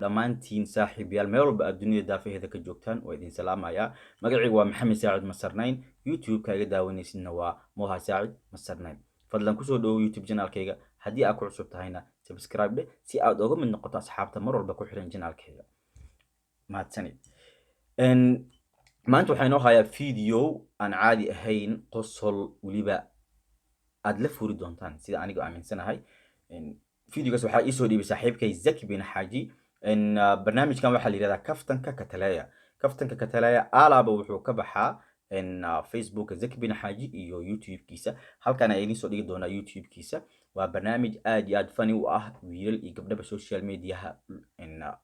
Dhammaantiin saaxiibayaal, meel walba aad dunida daafaheeda ka joogtaan, waa idin salaamayaa. Magacaygu waa Maxamed Saacid Masarnayn, YouTube-ka iga daawanaysidna waa Moha Saacid Masarnayn. Fadlan kusoo dhawow YouTube channelkayga. Haddii aad ku cusub tahayna, subscribe dheh si aad uga mid noqoto asxaabta mar walba ku xiran channelkayga. Mahadsanid. Maanta waxaa inoo hayaa video aan caadi ahayn, qosol weliba aad la furi doontaan sida aniga aaminsanahay. Videogaas waxaa iisoo dhiibay saaxiibkay Zaki bin Xaaji. Barnaamijkan waxaa la yihahdaa Kaftanka Kataleya. Kaftanka Kataleya alaaba wuxuu ka baxaa Facebooka Zaki bin Xaaji iyo YouTube-kiisa. Halkan ayaa idiin soo dhigi doonaa YouTube-kiisa. Waa barnaamij aad iyo aad funny u ah, wiilal iyo gabdhaba social mediaha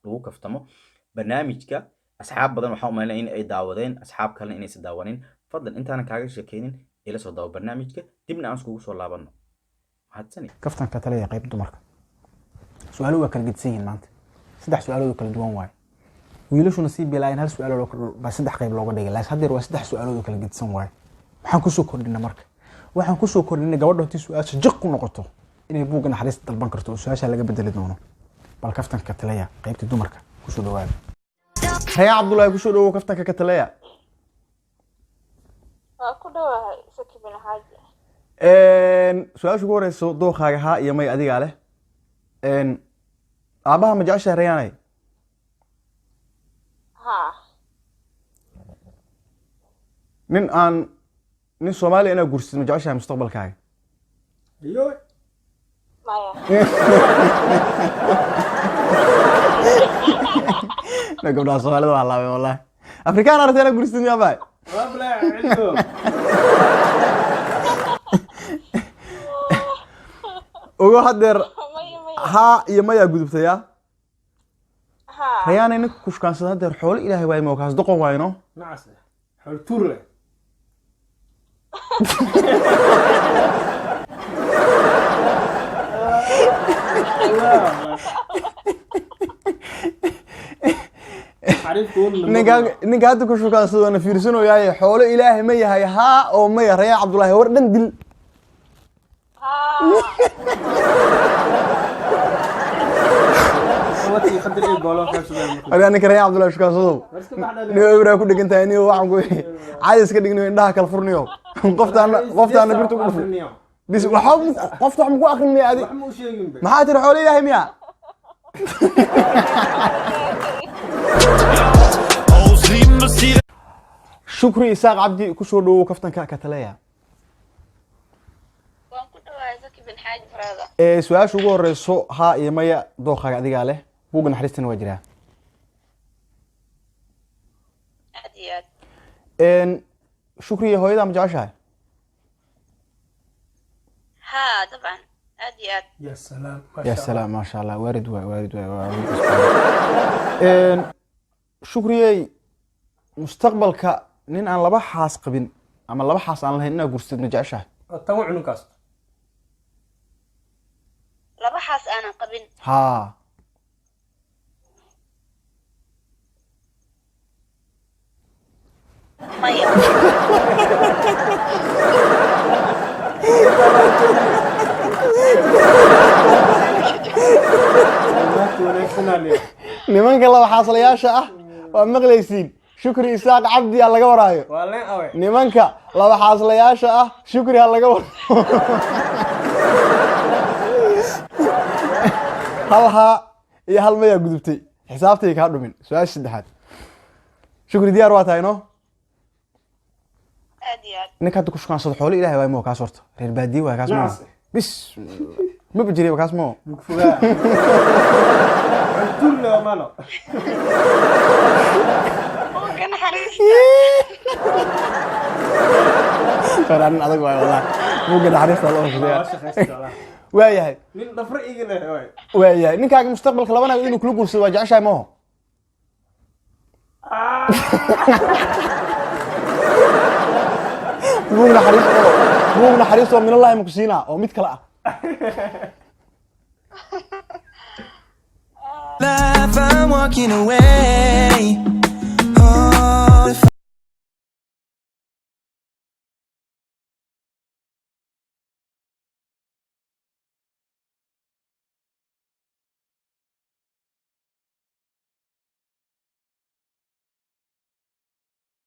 lagu kaftamo. Barnaamijka asxaab badan waxaan umaleynaya in ay daawadeen, asxaab kalena inaysan daawanin. Fadlan intaanan kaaga sheekeynin, ila soo daawo barnaamijka, dibna aan iskugu soo laabano. Mahadsanid. Kaftanka Talaya, qayb dumarka. Su-aaluhu waa kala gedisan yihiin maanta, saddex su-aalood oo kala duwan waaye. Wiilashuna sii bilaayeen hal su-aalood oo baa saddex qayb looga dhigay, laakiin haddeer waa saddex su-aalood oo kala gedisan waaye. Maxaan kusoo kordhinay marka? Waxaan kusoo kordhinay gabadha haddii su-aasha jiq ku noqoto inay buugga naxariista dalban karto oo su-aasha laga bedeli doono. Bal Kaftanka Talaya, qaybta dumarka, kusoo dhawaada. Rayaan Cabdullaahi, kusoo dhawow Kaftanka Kataleya. Waa ku dhawahay, Saki bin Xaaji. Su-aasha ugu horeyso, dookaaga haa iyo may adigaa leh. Aabaha ma jeceshahay, Rayaanay? Haa. Nin aan nin Soomaaliya inaad guursid ma jeceshahay mustaqbalkaaga? Maya. Na gabdhaha Soomaalida waa laabay wallahi. Afrikaan aragta inaad guursid miyaa bahay? Ogo haddeer. Maya, maya. Haa iyo mayaa gudubtayaa. Haa. Rayaanay, ninka kushkaansada haddeer xoolo Ilaahay waay moo kaas doqon waayno? Nacas xool tuur leh. Ninka hadda ku shukaansado waana fiirsanooyaaye, xoolo Ilaahay ma yahay, haa oo maya? Rayaan Cabdullaahi, war dhan dil. Haa. Adiga ninka Rayaan Cabdullaahi shukaansadow, niyo ebraa ku dhegan tahay, niyo waxaan ku caadi iska dhigniyo, indhaha kala furniyo, qoftaana birta ku dhufo bis. Waxa qofta wax maku akrin miya? Adi maxaa tiri? Xoolo Ilaahay miya? Shukri Isaaq Cabdi, kusoo dhawow Kaftanka Kataleya. Waan ku dhawahay, Saki bin Xaaji faraada. Su-aasha ugu horeyso, haa iyo maya, dookaaga adigaa leh. Buugga naxariistana waa jiraa. Aad iyo aad. Shukriya, hooyadaa ma jeceshahay? Haa, dabcan, aad iyo aad. Ya salaam. Ya salaam, maasha Allah, waarid waay, waarid waay, waa. Shukriyey, mustaqbalka nin aan laba xaas qabin ama laba xaas aan lahayn inaad gursatid ma jeceshahay? Tan wa cununkaas. Laba xaas aanan qabin? Haa. Maya. Nimanka laba xaaslayaasha ah waa maqlaysiin, Shukri Isaaq Cabdi ha laga waraayo. Nimanka laba xaaslayaasha ah Shukri ha laga waraayo. Hal haa iyo hal mayaa gudubtay, xisaabtay kaa dhumin. Su-aasha saddexaad, Shukri, diyaar waa tahay no? Aad iyo aad. Ninka hadda ku shukaansado xoolo Ilahay waay moo kaas? Horta reer baadiye waay kaas moo? Bis maba jiray kaas moo? Buugga naxariista. Nin adag waay wallahi, buugga naxariista loo hubsaya. Waayahay. Waayahay, ninkaaga mustaqbalka laba naag inuu kula guursado waa jeceshahay mooho? Buug naxariis oo, buug naxariis oo minallahi ma ku siinaa oo mid kale ah? Life, I'm walking away.